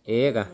Eega.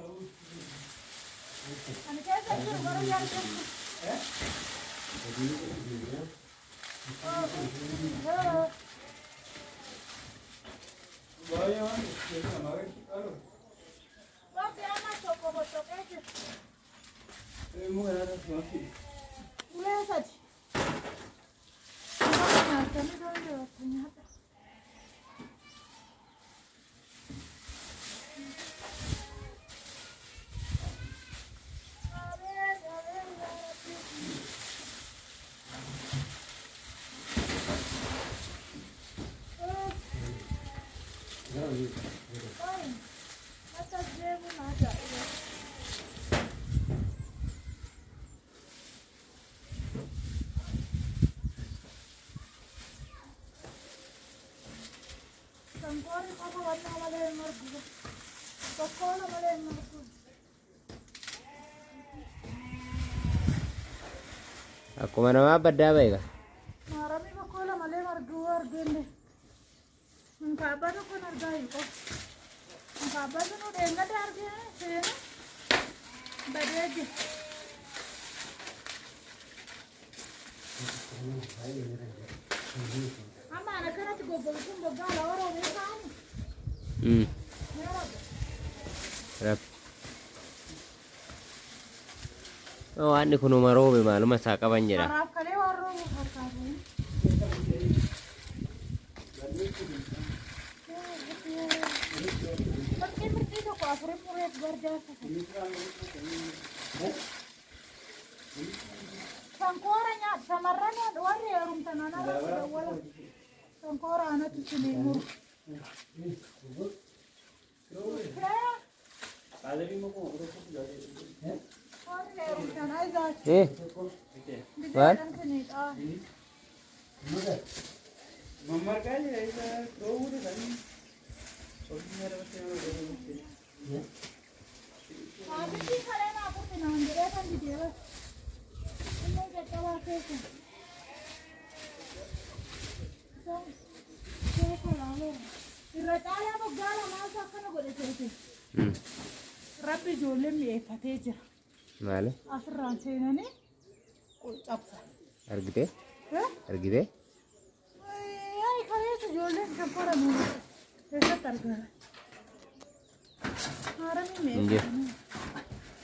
Akkuma namaa baddaa beeka. Maaramii boqqoola malee marguu argenne. Nkaabbaa tokkon argaa hin qabu. Nkaabbaa sun deengada argee seena badee jira. Amma ana kanatti goggogu kun boggaa ala oromoo ta'ani. Rabbi. Waan kunuma roobe maaluma isaa qaban jedha. Karaaf kalee waan roobu fakkaatu. Bakkee mirtii tokko afurii mureef gargaarsa. Sankoora nyaata shamarran warri heerumtan anarratti dawwala. Sankoora anatu isinii muru. Warri heerumtan aizaach. Maal? Maatii kalee naa kurti naan jedhee kan didee bas. Inni caccabaa keessa. Irra caalaa moggaa lamaansa akkana godhe seete. Rabbi ijoollee mi'eeffatee jira. Maali? Asirraan seenanii cabsa. Argitee? Argitee? Yaani kaleessa ijoolleen kan qoramu keessatti argama. Haaramii mi'eeffatanii.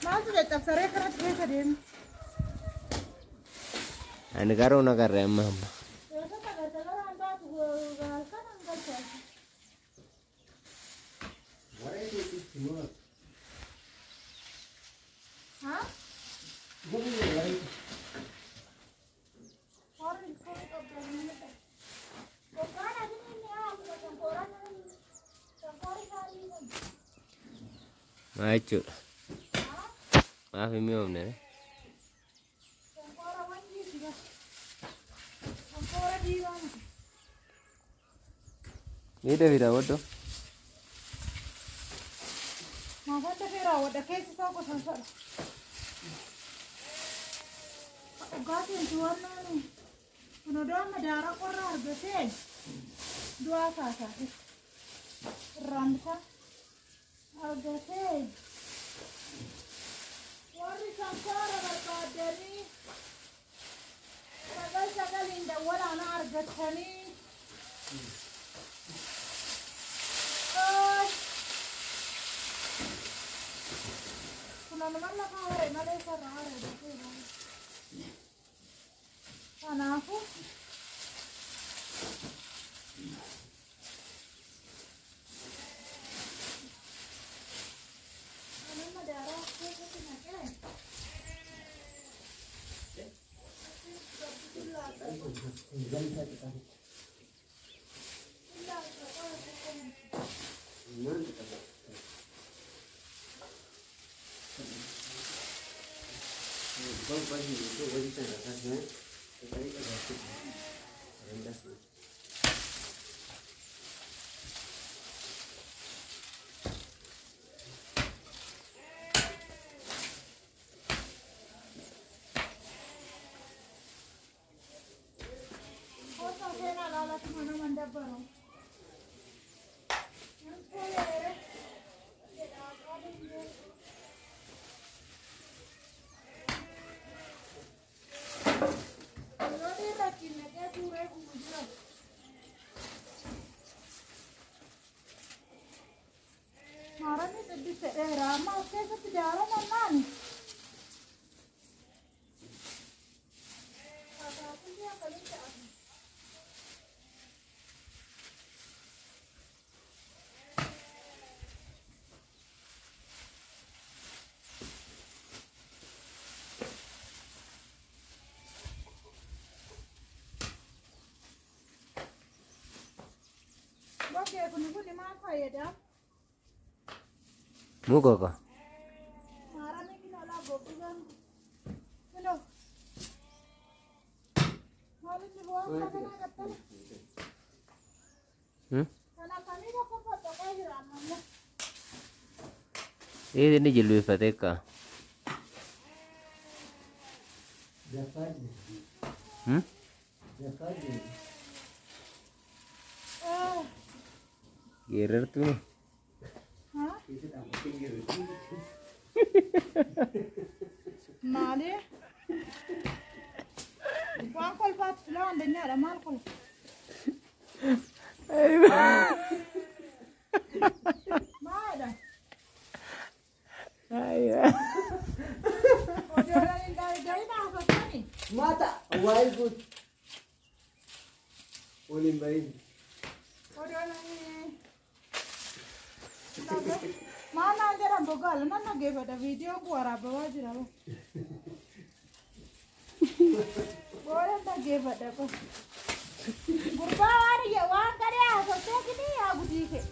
Maaltu caccabsaree kanatti keessa deema? Ani garuu nagarre amma amma. Keessatti agarta gara hanbaatu halkan hangalchaati. Haa? Warri ilkoon qabdanii Bokkaan adiin inni haa shonkooraan shonkoorri gaarii kun. Maa jechuudha? Maaf hin mi'oomne? Shonkoora wanjiiti gaa. Shonkoora diimaa miti. Ni dafi raawwadhu. Maafan dafee raawwadha keessi isaa qosansadha. Dhugaatiin to'annaan kun odoo amma daaraa qorraa argatee du'aa kaasaati. Irraan bitaa argatee warri sankoora barbaadanii 9 9 dawwalaana argatanii. Kun anuma lafa hore malee sarara hore dafee baay'ee. Kanaafuu anuma daaraa keessatti naqee Osoo seenaa laalatti mana mandabbaru. Amma of keessatti ijaaramannaan. Akaakillee akkamii ta'a? Bokkee kun maal fayyada? Muka ko. Maaramii kinolaa bokkusan. Kinoo. Maal inni bu'aan kanaa qaxxala? Kan akkamii tokko foxoqee jira ammallee. Inni jilbeeffatee akka. Geerartuun. Maali? Waan kolfaatu silaa andeenyaadha maal kolfa? Maalidha? Ojoolleen hin gaariin haasattani. Mata waa'ee guutu. Waliin bahin. Ojoolleen maal naan jedhan bogaala nan dhaggeeffadha viidiyoon kun waraabamaa jira. Booda dhaggeeffadha. Gurbaa waan waan gadhee haasattee kini yaa gudii kee.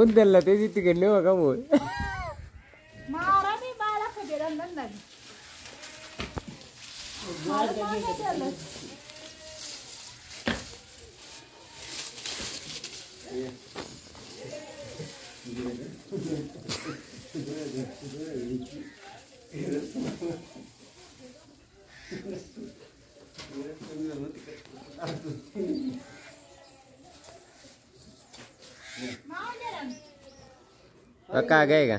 On dallatee sitti kennee maqamu. Maaramii maal akka jedhan nan dhage. Maal maal jedhan? Maal jedhan? Bakka ga'e.